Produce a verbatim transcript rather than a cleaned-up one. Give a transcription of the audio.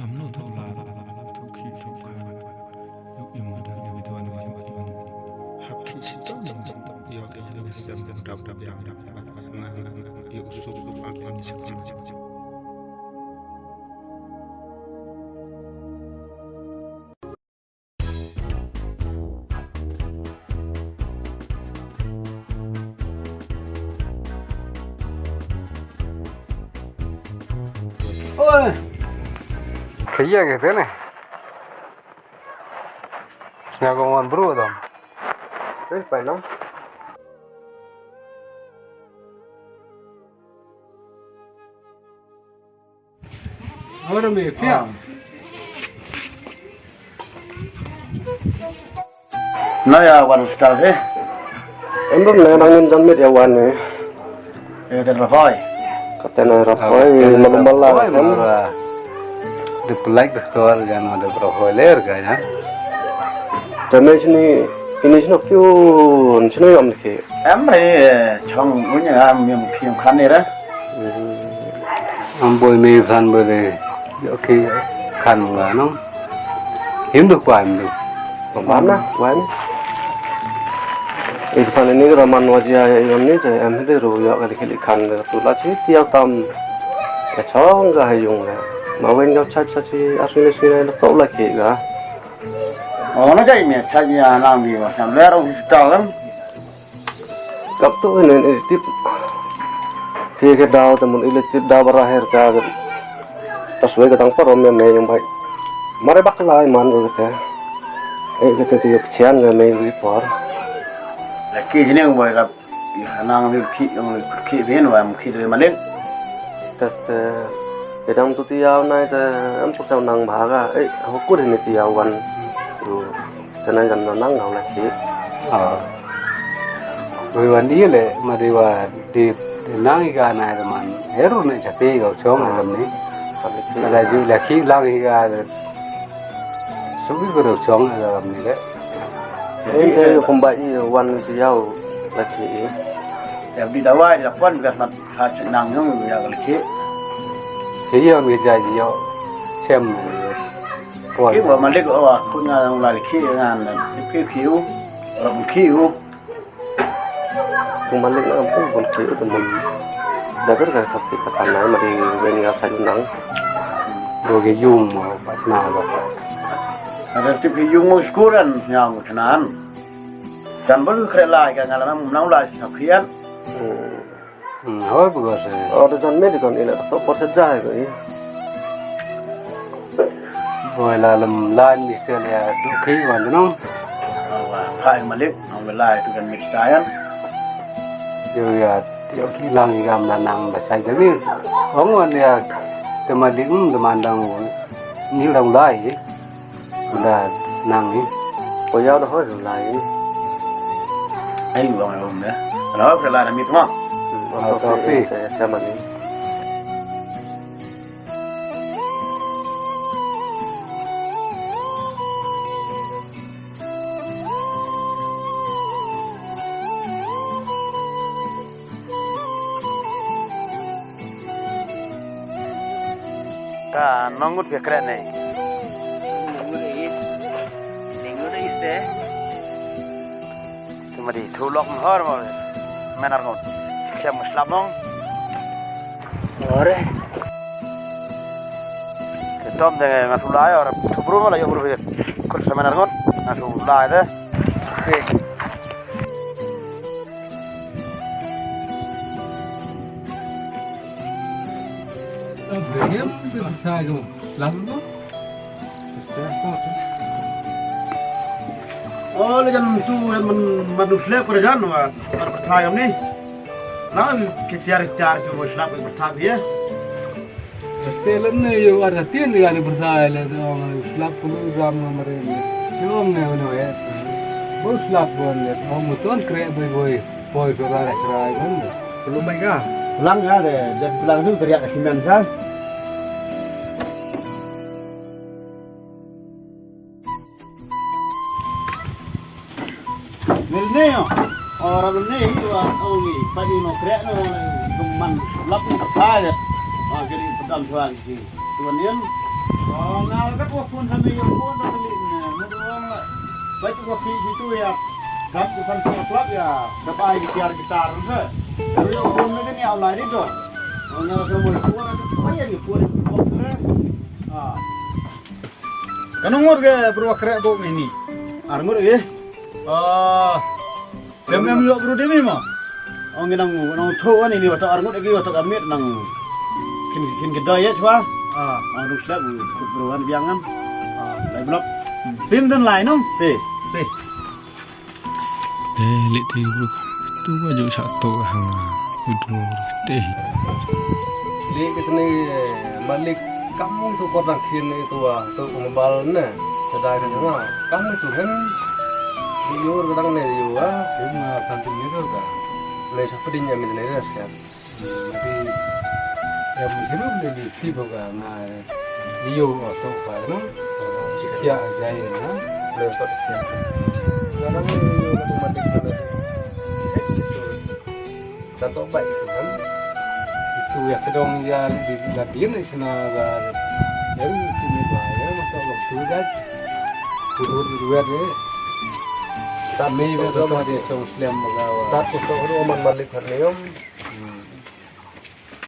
Amno to la, to ki to ka. Yo im da yo to an ki ki. Hap ki si to. Yo ke ni sem dap dap yang dap. Yo usuk al ni si. Oi. Kaya ke tene. Sina ko wan bro dam. Oi, pa no. Ora me pia. Na ya wan hospital he. Em bro, na nang ngin jan met ya wan he. Ka ten Raphoi. Ka ten Raphoi, malum bala. De pelak doktor jan de Raphoi ler ka ya. Te me sini, ini sini kyu, sini am ke. Em re chong unya am yam khim khan ni ra. Am boi me phan boi de. Yo ki khan nga no. Him du kwai him du. Kwai na, kwai. Ih phan ni ra man wa jia ya yam ni te em de ru ya ka dikhi khan de tu la chi tiaw tam. Ka chong ka ha yung le. Ma wen ka cha cha chi asile sile to la ki ga. Ona jai me cha ya nang bi wa sam le ro hospital. Kap tu ne ne tip. Ke ke dau te mun ile tip dau bara her ka. Tas wei ka tang parom ya me yang bai. Mare bak lai man ko te. Eh ke te ti chian ga me ri por. La ki jine bai rap. Ya nang ri ki yang ri ki bin wa mu ki de malik. Tas te kedam tu ti yau nai te am pur tau nang bha ga. Eh ho kur ne ti yau wan. Tu. Te nang kan nang ngau la ki. Ah. Wi wan di le ma di wa di di nang i ga na de man. Heru ne chate ga chong a lam ni. Ada ju la ki lang i ga de. Sugi ko ro chong a lam ni le. Ente kumba i wan ti yau la ki. Ya di dawai la pon ga mat ha nang yong ya la ki. Ti yau mi ja di yau. Chem. Ki wa malik o a kun nga la ki nga na. Ki ki u. Ram ki u. Kung malik na kampung pun ki u temen. Dagar ka tapi kata na mari ben ga sa junang. Do ge yung mo pa sna lo. Ada tip yung mo skuran yang kenan. Kan bol kre la ga ngala nam nau la sa khian. Hmm, hoi bu se. Or jan me dikon ila to por se ja ko i. Boi la lam line mister ya du khi wan no. Wa phai malik, ong la tu kan mister yan. Yo ya, yo ki lang i gam la nang ba sai de ni. Ong wan ya te malik, mm, te mandang ni lang lai. Da nang i. Ko ya da hoi lai. Ai ong ong ne. Ala ko la na mit ma. Hmm, to pi. Te sa malik. Ta nongut pia kren ne. Nongut i. Nongut i ste. Te ma di thu lok mhor mo. Menar ngut. Siam slap nong. Ore. Te tom de nga thu lai or thu bru ma la yo bru. Kur sa menar ngut. Nga thu lai de. Oke. Bengem tu sa ko. Lam ko. Oh, le jam tu man man slap kerajaan wa. Ar perthai ni. Lang ki tiar tiar ki mo slap perthai ya. Este len ne yo ar tin ga ni perthai le ong slap pulu ram ma mare. Yo ne ne ya. Bo slap bo ne ong muton kre boi boi. Poi sura ra sura gun. Belum mai ka? Lang ka de, de lang tu teriak simen sa. Mil ne yo. Ora mil ne yo, oh ni, pa ni no krek no, dum man lap ni ka de. Ah, jadi pedam suan ki. Tuan Ian. Oh, Kami ïa u bun da kali ne, mut u ong la. Bad u ki situ ïa. Dap u kan song slap ïa. Dapat ai gitar gitar ne. Lalu ïa u bun ne kan ïa u lai di do. Ong ïa ka mut u bun ne, apa ïa di bun ne. Ah. Kan ngur ge bro krek bok ni ni. Ar ngur ge. Ah. Tem em yok bro demi ma. Ong ngi nang nang tho ani ni wata arngut agi wata kamit nang kin kin kedai ya chwa. Ah, ong rung slap bro wan biang ngan. Ah, lai blok. Tim dan lai nong. Te. Te. Eh, lik te bro. Tu ba jauh satu hang. Udah te. Lik kita ni malik kamu tu kau dah kini tu ah tu mobile ne. Kedai kan jengah. Kamu tu kan. Yor kadang ne yor ah. Yor ma kan tu ni tu ka. Le sa pedin ya min ne dah sekian. Mati. Ya mungkin tu ni ti tu ka na. Yor tu ka no. Sekian aja ya na. Le tu sekian. Kadang ni yor tu mati tu. Dato' bai itu kan. Itu ya kedong ya di ladin di sana ba. Ya itu ni ba ya masa waktu dah. Turun dua deh. Tapi kalau dia song slem bagawa. Satu tu rumah malik harnium.